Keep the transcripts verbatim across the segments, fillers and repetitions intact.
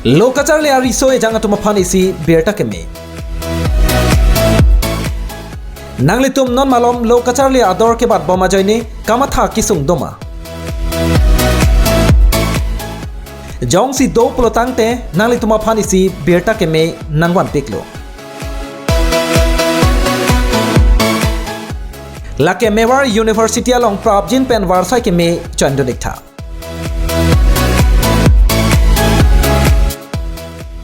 Lo kacharli ariso ejang atum aphan isi birta keme. Nanglitum non malom lo kacharli ador kebat bom ajoine kamatha kesung doma? Jongsi do pulotangte nanglitum aphan isi birta keme nangvanpiklo. Lake Mewar University along prapjin pen varsai keme chandun iktha.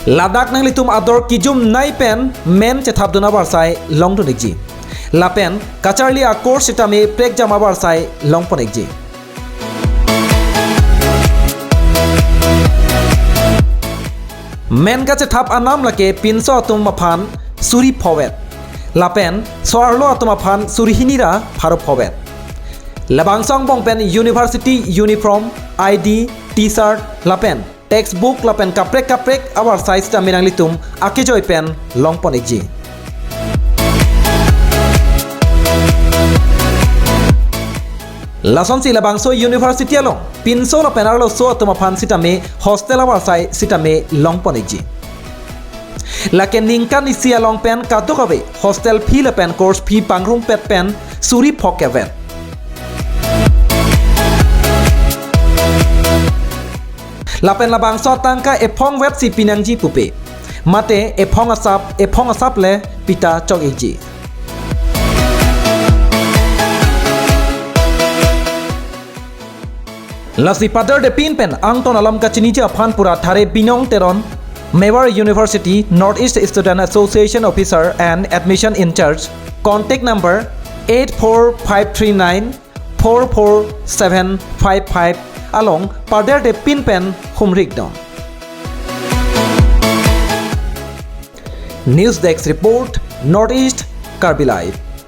Ladak nanglitum ador kijum nai pen men chethapdun avarsai longdun ikji. Lapen kacharli a-course sitame prekjam avarsai longpon ikji. Men kachethap anam lake pinso atum aphan suri phovet. Lapen so-arlo atum aphan suri hini ra pharo phovet. Labangso angbong pen university uniform, I D, T-shirt, lapen textbook lapen kaprek kaprek avarsai sitame nanglitum akejoi pen longpon ikji. Lasonsi labangso university along pinso lapen arloso atum aphan sitame hostel avarsai sitame longpon ikji. Lake ningkan isi along pen kadokave hostel fee lapen course fee pangrumpet pen suri phok kevet. Lapen labangso atangka ephong vetsi pinangji pupe. Mate ephong asap, ephong asap le pita chok ikji. Lasi padar de pin pen angton alam kachiniji aphan pura thare Binong Teron, Mewar University North East Student Association Officer and Admission in Charge, contact number eight four five three nine four four seven five five along padar de pin pen humrik dong. News Desk Report, North East Karbi Live.